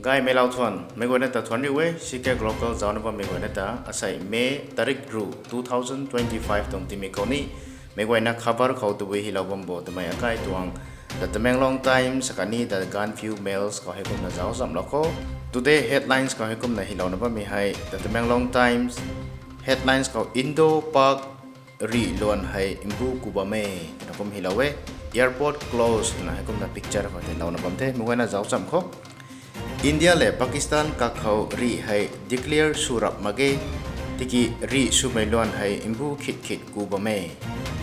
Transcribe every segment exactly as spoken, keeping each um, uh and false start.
Gaymei lau thuan, meic guayna ta thuan riu e, C K Global zaucna bammei guayna ta, asei May tarik ruh two thousand twenty-five tuang timei khou ni, meic guayna khabar khou tabui hylou bam bo twmei akai tuang, The Tamenglong Times khatni The Gaanphiu Mails khou hei kumna zauc chamlou kho. Today headlines khou hei kumna hylouna bammei hei, The Tamenglong Times headlines khou Indo-Pak rih luan hei mbu ku bam e, twna kum hylou e. Airport close twna hei kumna picture khou tei louna bam the, meic guayna zauc cham kho. India lev Pakistan kakhou rih hei declare sw rap mak ge, tiki rih swmei luan hei mbu khit khit ku bam e.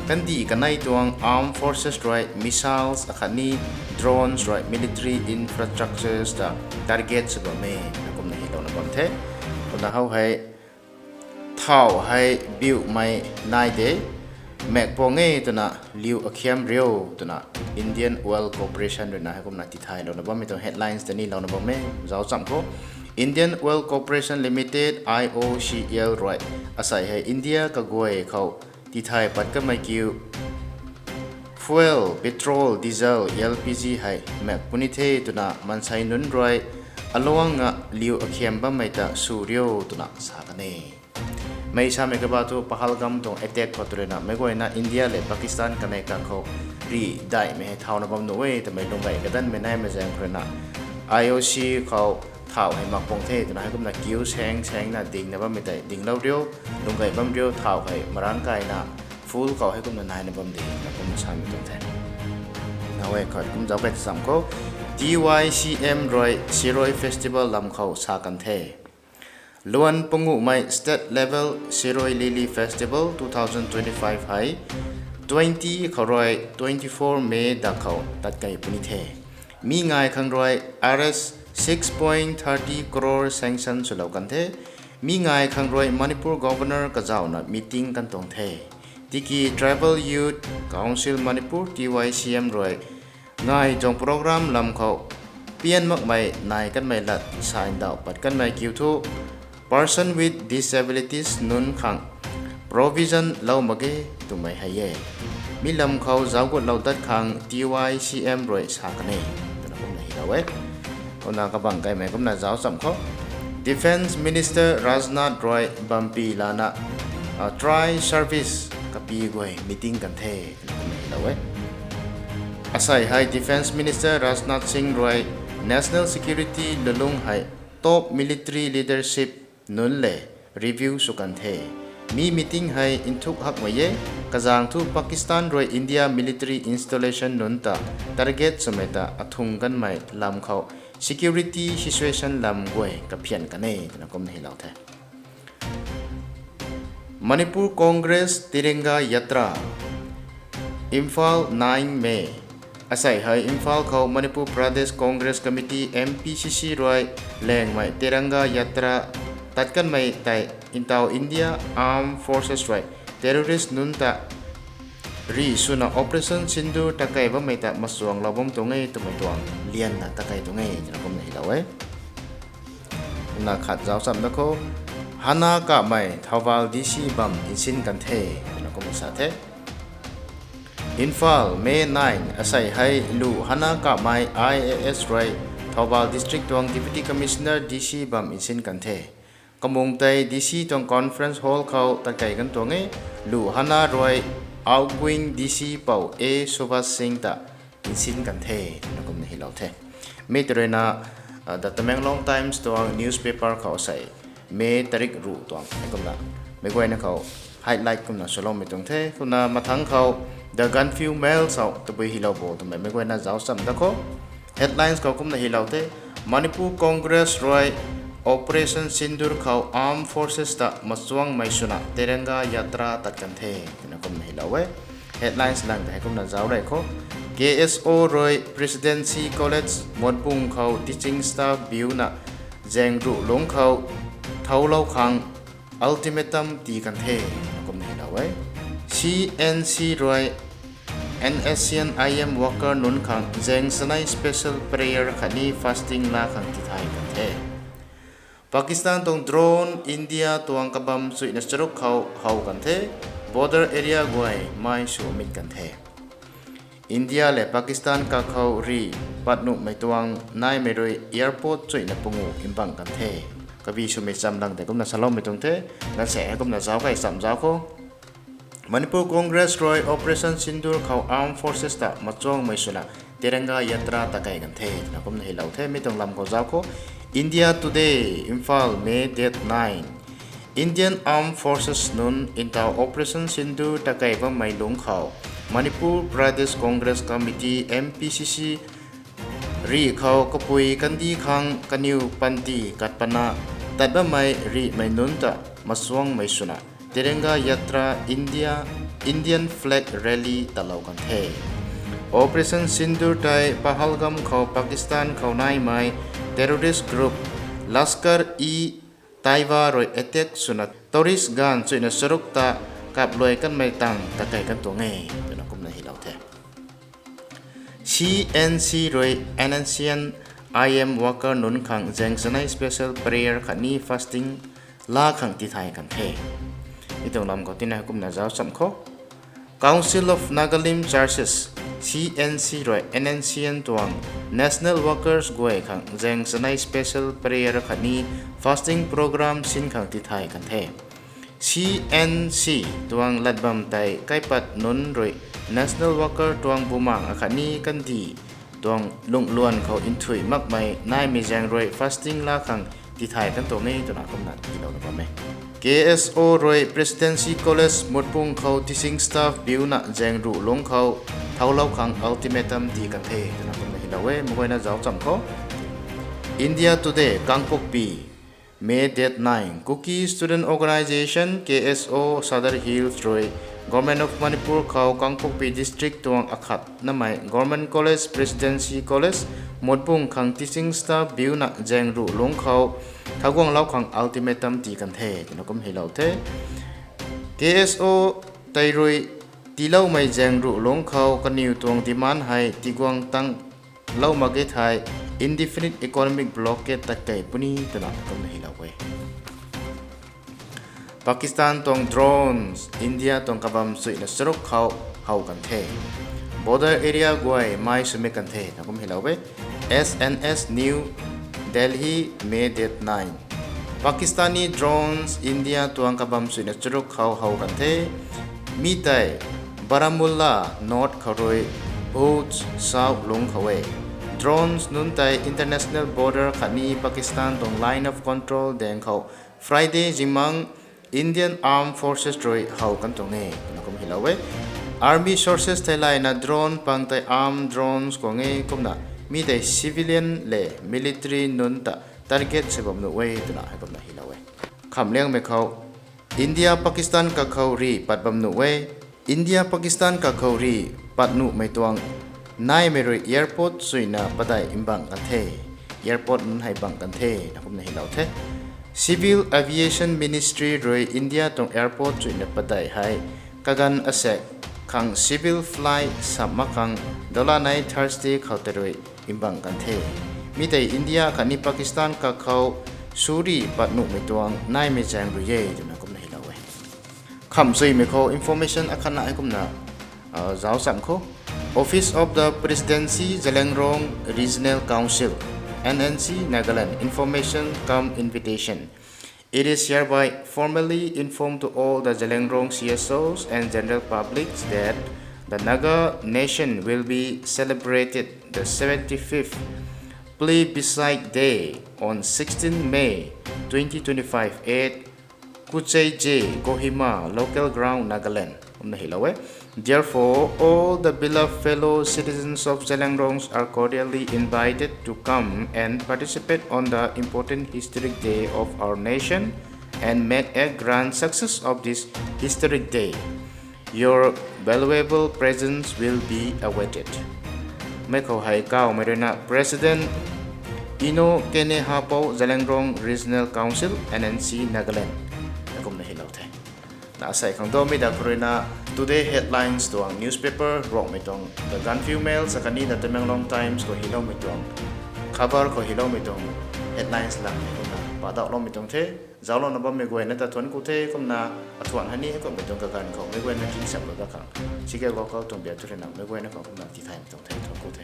Kandih kanei tuang armed forces rui missiles akhatni drones rui military infrastructures ta target sw bam e, twna kumna hylouna bam the. Kumna how hei thau hei biumei nai de, mak puang e twna liu akhiam riu twna Indian Oil Corporation ruina hei kumna tithaylouna bammei tuang headlines ta ni louna bam e, zauc cham kho. Indian Oil Corporation Limited, I O C L rui asei hei India kaguay khou tithay pat kamei kiu fuel, petrol, diesel, L P G hei mak puni the twna maansei nunc rui aluang a liu akhiam bammei ta sw riu twna sa kan e. Mei samei kaba thu Pahalgam tuang attack khou ruina meic guayna India lev Pakistan kanei kakhou rih daihmei hei thauna bam nuh e twmei lungc gay kadanmei naimei zaeng khou ruina I O C khou thau hei mak puang the twna hei kumna kiu saeng saengna dingna bammei tei dinglou riu, lungc gay bam riu, thau hei marangc kaina full khou hei kumna naina bam di na kumna samei tuang the. Naw e, khat kum zauc kei ta cham kho. T Y C M rui Shirui Festival lam khou sa kan the. Luan panguhmei State Level Shirui Lily Festival two thousand twenty-five hei twenty khou rui twenty-four May da khou tat kei puni the. Mi ngai khang rui R S six point thirty crore sanction swlou kan the. Mi ngai khang rui Manipur Governor kazauhna meeting kan tuang the. Tiki Tribal Youth Council Manipur, T Y C M rui ngai tuang program lam khou pian makmei nai kanmei lat sa ndauh pat kanmei kiu thu person with disabilities nunc khang provision lou mak ge twmei hei e. Mi lam khou zauc gutlou dat khang T Y C M rui sa kan e, twna kumna hylou e. Kumna kabang kaimei kumna zauc cham kho. Defence Minister Rajnath rui bampi lana, a, tri-service kapi guay meeting kan the, twna kumna hylou e. Asei hei Defence Minister Rajnath Singh rui national security lulung hei top military leadership nunc le review sw kan the. Mi meeting hei nthuk hakmei e, kazaeng thu Pakistan rui India military installation nunc ta target swmei ta athung kanmei lam khou security situation lam guay kaphian kan e, twna kumna hylou the. Manipur Congress Tiranga Yatra, Imphal, nine May. Asei hei Imphal khou Manipur Pradesh Congress Committee, M P C C rui langmei Tiranga Yatra tat kanmei tei ntaw India Armed Forces rui terrorist nunc ta rih swna Operation Sindoor takei bammei ta machuanglou bam tuang e twmei tuang lianna takei tuang e twna kumna hylou e. Kumna khat zauc cham da kho. Hana Kamei Thoubal D C bam nsin kan the, twna kumna sa the. Imphal, May nine. Asei hei Lu Hana Kamei I A S rui Thoubal District tuang Deputy Commissioner, D C bam nsin kan the. Kamung tei D C tuang conference hall khou takei kan tuang e. Lu Hana rui outgoing D C pou A Subhas Singh ta nsin kan the, twna kumna hylou the. Mi tei ruina, a, The Tamenglong Times tuang newspaper khou sei May tarik ruh tuang hei kumna meic guayna khou highlight kumna swloumei tuang the. Kumna mathangc khou The Gaanphiu Mail khou tabui hylou bo twmei meic guayna zauc cham da kho. Headlines khou kumna hylou the: Manipur Congress rui Operation Sindoor khou Armed Forces ta machuangmei swna Tiranga Yatra tat kan the, twna kumna hylou e. Headlines lang tei hei kumna zauc rey kho. K S O rui Presidency College Motbung khou teaching staff biuna zaeng ruh lungc khou thoulou khang ultimatum tii kan the, twna kumna hylou e. C N C rui N S C N I M worker nunc khang zaeng sanei special prayer khatni fasting la khang tithay kan the. Pakistan tuang drone India tuang kabam chuihna charuk khou how kan the. Border area guay mei sw mit kan the. India lev Pakistan kakhou rih pat nuhmei tuang naimei rui airport chuyna pungu mbang kan the. Kabi swmei chamv lang tei kumna saloumei tuang the. Ganv se hei kumna zauc key cham zauc khou. Manipur Congress rui Operation Sindoor khou armed forces ta machuangmei swna Tiranga Yatra ta key kan the twna kumna hylou the. Mi tuang lam khou zauc khou. India Today, Imphal, May date nine. Indian Armed Forces nunc ntaw Operation Sindoor ta key bammei lungc khou Manipur Pradesh Congress Committee, M P C C, rih khou kapui kandih khang kaniw panty kat pana tat bammei rihmei nunc ta machuangmei swna Tiranga Yatra, India, Indian Flag Rally talou kan the. Operation Sindoor tei Pahalgam khou Pakistan khou naimei terrorist group Lashkar-e-Taiba rui attack swna tourist ganv chuyna charuk ta kapluai kanmei tang ta key kan tuang e twna kumna hylou the. C N C rui N S C N I M worker nunc khang zaeng chanei special prayer khatni fasting laa khang tithay kan the. Mi tuang lam khou tina kumna zauc cham khou. Council of Nagalim Churches, C N C rui N S C N tuang national workers guay khang zaeng chanei special prayer khatni fasting program sin khang tithay kan the. C N C tuang latbam tei kaipat nunc rui national worker tuang bumaeng akhatni kandih tuang lungluan khou nthuih makmei naimei zaeng rui fasting laa khang tithay kan tuang e twna kumna tilouna bam e. K S O rui Presidency College Mutbung khou teaching staff biuna zaeng ruh lungc khou thaulou khang ultimatum ti kan the twna kumna hylou e. Maguayna zauc cham khou. India Today, Kangpokpi, May date nine, Kuki Student Organisation, K S O, Sadar Hills rui Government of Manipur khou Kangpokpi District tuang akhat namei Government College, Presidency College, Mutbung khang teaching staff biuna zaeng ruh lungc khou thauguanglou khang ultimatum ti kan the twna kum hylou the. K S O tei rui tiiloumei zaeng ruh lungc khou kaniw tuang demand hei tiguang tang lou mak ge thei indefinite economic blockade tat key puni twna kumna hylou e. Pakistan tuang drones India tuang kabam chuyna charuk khou how kan the. Border area guay mei swmei kan the na kum hylou e. S N S New Delhi, May date nine. Pakistani drones India tuang kabam chuyna charuk khou how kan the. Mi tei Baramulla North khou rui Bhuj South lungc khou e. Drones nunc tei international border khatni Pakistan tuang line of control daeng khou Friday zingmang Indian Armed Forces rui how kan tuang e twna kum hylou e. Army sources theilayna drone pang tei armed drones kuang e kumna mi tei civilian lev military nunc ta target sw bam nuh e twna heikumna hylou e. Khamliangmei khou India Pakistan kakhou rih pat bam nuh e. India Pakistan kakhou rih pat nuhmei tuang naimei rui airport chuyna padeih mbang kan the. Airport nunc hei bang kan the na kumna hylou the. Civil Aviation Ministry rui India tuang airport chuyna padeih hei kaganv asaekc khang civil flight sap mak khang dolanei Thursday khou tei rui mbang kan the. Mi tei India khatni Pakistan kakhou suri pat nuhmei tuang naimei zaeng rui e twna kumna hylou e. Khamsuimei khou information akhatna heikumna zauc cham khou. Office of the Presidency, Zeliangrong Regional Council, N N C, Nagaland, information cum invitation. It is hereby formally informed to all the Zeliangrong C S Os and general publics that the Naga nation will be celebrated the seventy-fifth Plebiscite Day on sixteenth May twenty twenty-five at Kucheje, Kohima, local ground, Nagaland. Kumna hylou e. Therefore, all the beloved fellow citizens of Zeliangrong are cordially invited to come and participate on the important historic day of our nation and make a grand success of this historic day. Your valuable presence will be awaited. Mei khou hei kawmei ruina President Ino Kene Hapou, Zeliangrong Regional Council, N N C, Nagaland. Na kumna hylou the. Na asei khang domei da khou ruina Today Headlines tuang newspaper Ruangmei tuang The Gaanphiu Mail, sa khatni The Tamenglong Times khou hyloumei tuang, Khbar khou hyloumei tuang headlines lang ni kumna padauhloumei tuang the. Zauclouna bammei guayna ta thuanc ku the. Kumna athuan hei ni heikumhmei tuang kaganv khou meic guayna tingsaplou dat khang, C K Local tuang biak thu rui na meic guayna khou kumna tithaymei tuang the, thuanc ku the.